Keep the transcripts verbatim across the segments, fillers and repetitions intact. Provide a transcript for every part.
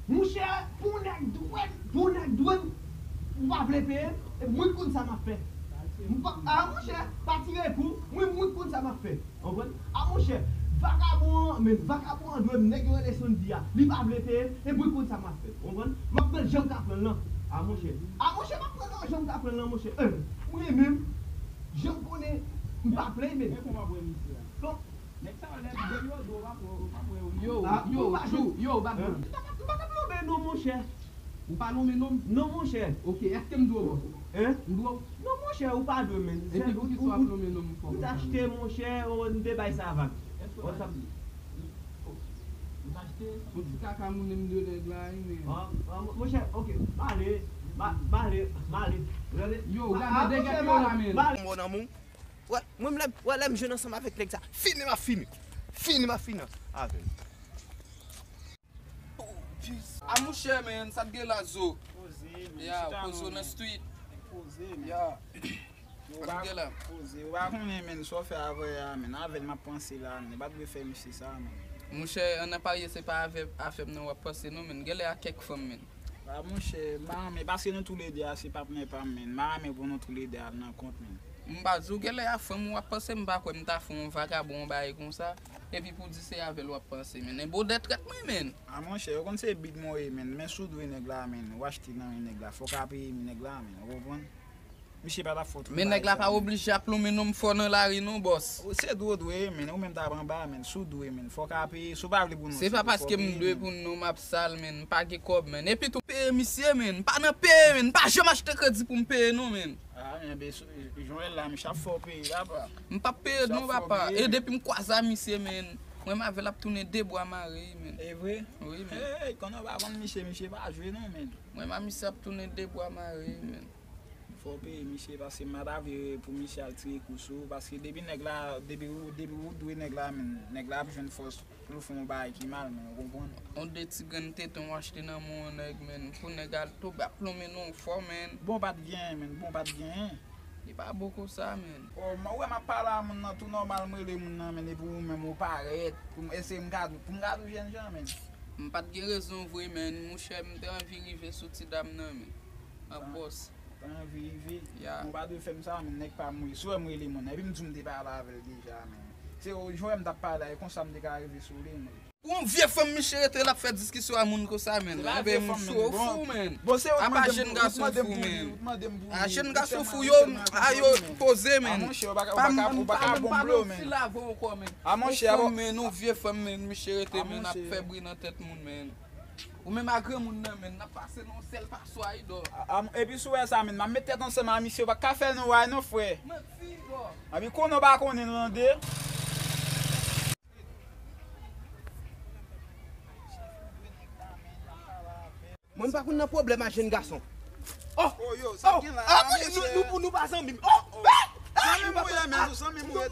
Monchè, pou nèg dwèt, pou nèg dwèt, ou pa vle peye, e mwen k konn sa m ap fè. M pa, a, monchè, pa tire kou, mwen, mwen k konn sa m ap fè. Ou konprann? A, monchè, vakabon an, men vakabon an dwe m, nèg yo rele Sondy a. Li pa vle peye, e mwen k konn sa m ap fè. Ou konprann? M ap pran l jan m ka pran l lan. A, monchè. A, monchè, m ap pran l jan m ka pran l lan, monchè. Eh, mwen menm, jan m konnen, m pa plenyen, men. Bon, Nèg sa yo lè m veye yo, yo pa pran yo. Yo, ah, yo, ou pa jwenn. Yo, ou pa jwenn. M pa ka, m pa ka lonmen non, monchè. Ou pa lonmen non m? Non, monchè. Ok, èske m dwe w bòs? Hein? M dwe w? Non, monchè, ou pa dwe, men. Epi poukisa w ap lonmen non m fò konsa? M t achte, monchè, ou, m te bay sa vag. Èske w achte? M t achte? Yon ti kaka moun m de nèg la, wi, men. Ah, ah, monchè, ok, m ale, m a-, m ale, m ale. Yo, gade degèt yo la, men. M bon nan moun. Wè, mwen, m lè, wè, lè m jwenn ansanm avèk nèg sa, fini m ap fini. Fini m ap fini avè l. A, monchè, men, sa t gen la, zo? Poze, men. Ya, poze nan street. Poze, men. Ya. Sa t gen la? Poze. Ou pa konnen, men, sa w fè avè a, men. Avè l m ap panse la, men. Ou pa t dwe fè misye sa, men. Monchè, ann parye se pa avè, afè m nan w ap panse, non, men. Genlè a kèk fanm, men. A, monchè, m pa renmen, paske nou toulede a se patnè pa m, men. M pa renmen pou nou toulede al nan kont, men. M pa di w genlè a fanm ou ap panse, m pa kwè m ta fè yon vagabon yon bagay konsa, epi pou di se avè l w ap panse, men. Enbo dètrèt mwen, men. A, monchè, ou konn se big mwen ye, men. Men si w dwe nèg la, men, ou achte nan men nèg la, fò w ka peye m nèg la, men. Ou konprann? Misye pa t ap fè w tout bagay sa, men. Men nèg la pa oblije ap lonmen non m fò nan lari non, bòs. Ou se dwe w dwe, men, ou menm t ap anba, men, si w dwe, men, fò w ka peye, si w pa vle pou non, se pa paske m dwe pou non m ap sal, men, m pa gen kòb, men. Epi tou peye misye, men, m pa nan peye, men, m pa janm achte kredi pou m peye non, men. A, enben, Joel la, misye ap fè w peye, papa. M p ap peye non, papa. E depi m kwaze a misye, men, mwen m avè l ap tounen de bwa mare, men. E vre? Wi, men. Hey, konnen w pa vann misye, misye pa jwe non, men. Mwen m a misye ap tounen de bwa mare, men. Fò w peye misye, paske m pa ta vle pou misye al tire kou sou ou, paske depi nèg la, depi ou, depi ou dwe nèg la, men, nèg la ap jwenn fòs pou l fè yon bagay ki mal, men, ou konprann? On de ti grenn tenten w achte nan men yon nèg, men, pou nèg al tou ap lonmen non w fò, men. Bon, pa t genyen, men, bon, pa t genyen. Li pa bon konsa, men. O, m wè m ap pale a moun nan tou nòmal, m rele moun nan, men, epi ou menm ou parèt, pou m, èske m ka, pou m ka di w jènjan, men? M pa t gen rezon vre, men, monchè, m te anvi rive sou ti dam nan, men. An bòs. Anvi rive. Ya. Ou pa dwe fè m sa, men nèg pa m wi. Si w wè m rele moun nan, epi m di w m te pale avè l deja, men. Se w, jan w wè m t ap pale a, e konsa m te ka rive sou li, men. Pou yon vye fanm misye rete l ap fè diskisyon a moun konsa, men. Enben, m sou ou fou, men. Apa jèn gason fou, men. A jèn gason fou, yo, a yo poze, men. Pa m, m pa menm, m pa menm fil avè w ankò, men. Yon fanm, men, yon vye fanm, men, misye rete, men, ap fè bri nan tèt moun, men. Ou menm a granmoun nan, men, n ap pase nan yon sèl paswa, idò. A, a, epi si w wè sa, men, m ap met tèt ansanm a misye, ou pa ka fè nou wè non, frè. Manti, idò. Epi konnen w pa konnen, tande. Mwen, m pa konn nan pwoblèm a jèn gason. Oh! Oh, yo, sa gen la, ah, nou, nou, nou pa zanmi. Oh! Zanmi m ou ye, men, zanmi m ou ye.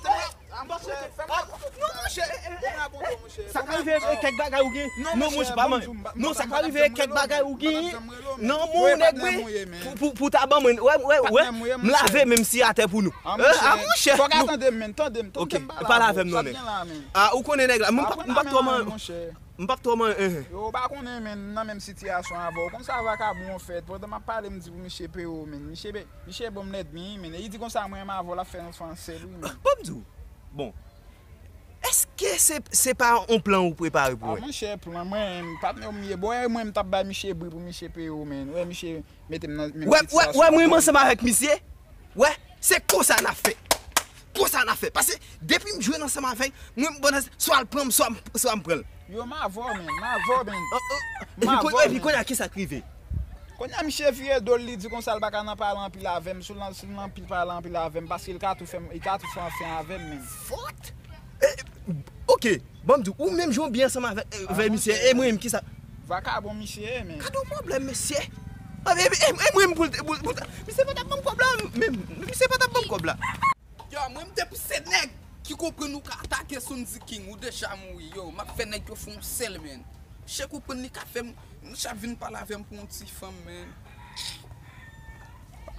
Monchè, fè m rakonte w. Non, monchè, eh, eh, eh. Sa ka rive, eh, kèk bagay ou gen. Non, monchè, pa man. Non, sa ka rive, kèk bagay ou gen. Nan men w nèg wi. Pou, pou, pou ta ban mwen. Wè, wè, wè. M lave menm si atè pou nou. Ah, monchè. Fòk a tande m, men. Tande m, tande m, pale avè m non, nèg. Ah, ou konnen nèg la. M pa, m pa twò man. M p ap twò manyen, enhen. Yo, ou pa konnen, men, m nan menm sitiyasyon avè w. Konsa vakabon an fèt. Pandan m ap pale, m di pou misye peye w, men. Misye, misye ban m lèdmi, men. Li di konsa, mwen, m avè w, l ap fè yon fansèl, wi, men. Ban m di w. Bon. Èske se, se pa yon plan ou prepare pou mwen? Ah, monchè, plan mwen, patnè w m ye. Bon, e mwen, m t ap bay misye bri pou misye peye w, men. Wè, misye mete m nan menm sitiyasyon. Wè, wè, wè, mwen, m ansanm avèk misye. Wè, se konsa n ap fè. Konsa n ap fè. Paske depi m jwenn ansanm avè l, mwen m bon, swa l pran m, swa m, swa m pran l. Yo, m avè w, men, m avè w, men. Epi kounye a, kisa k rive? Kounye a, misye vire do l, li di konsa l pa ka nan pale anpil avè m. Si l nan, si l nan anpil pale anpil avè m, paske l ka tou fè m, li ka tou fè anfen avè m, men. Vòt! Eh, ok, ban m di w, ou menm jan w byen ansanm avè, eh, avè misye, e mwen menm, kisa? Vakabon misye ye, men. Gade yon pwoblèm, mesye. E, e, e, e mwen menm pou l, pou, pou, misye pa t ap ban m kòb la, men, misye pa t ap ban m kòb la. Yo, mwen m te pou se nèg ki konprann ou ka atake Sondy King, ou deja mouri, yo. M ap fè nèg yo fè yon sèl, men. Chè konprann li ka fè m, m chè ap vin pale avè m pou yon ti fanm, men.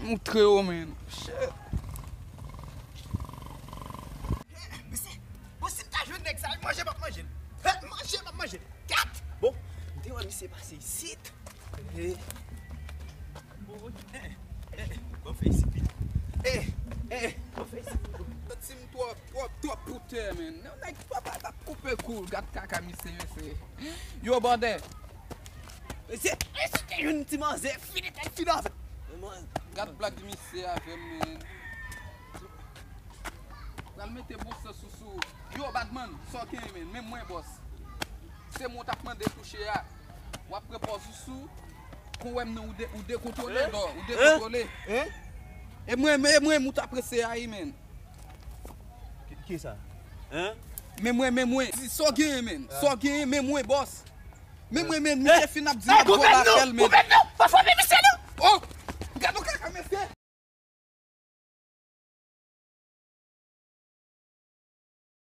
Moutre yo, men. Chè. Mesye, bon, si m ta jwenn nèg sa, manje m ap manje l. Hè, manje m ap manje l. Kat! Bon, m te wè misye pase isi. Santi m twòp, twòp, twòp pou tè, men. Yon nèg twòp la t ap koupe kou l. Gad kaka misye, mesye. Yo, bòdè. Mesye, mesye te jwenn ti manzè, fini tèt, fini avè. Gad blag misye avè m, men. Pral mete bon sans sou sou. Yo, Badman, sa w genyen, men? Men mwen, bòs. Se mwen w t ap mande touche a. W ap pran pòz ou sou. Kon w wè m nan, ou de-, ou dekontwole, dò, ou dekontwole. E mwen, e mwen, m ou t ap prese a, wi, men. Ki, ki sa? Hein? Men mwen, men mwen. Di sa w genyen, men. Sa w genyen, men mwen, bòs. Men mwen, men, misye fin ap di m ap vòlè afè l, men.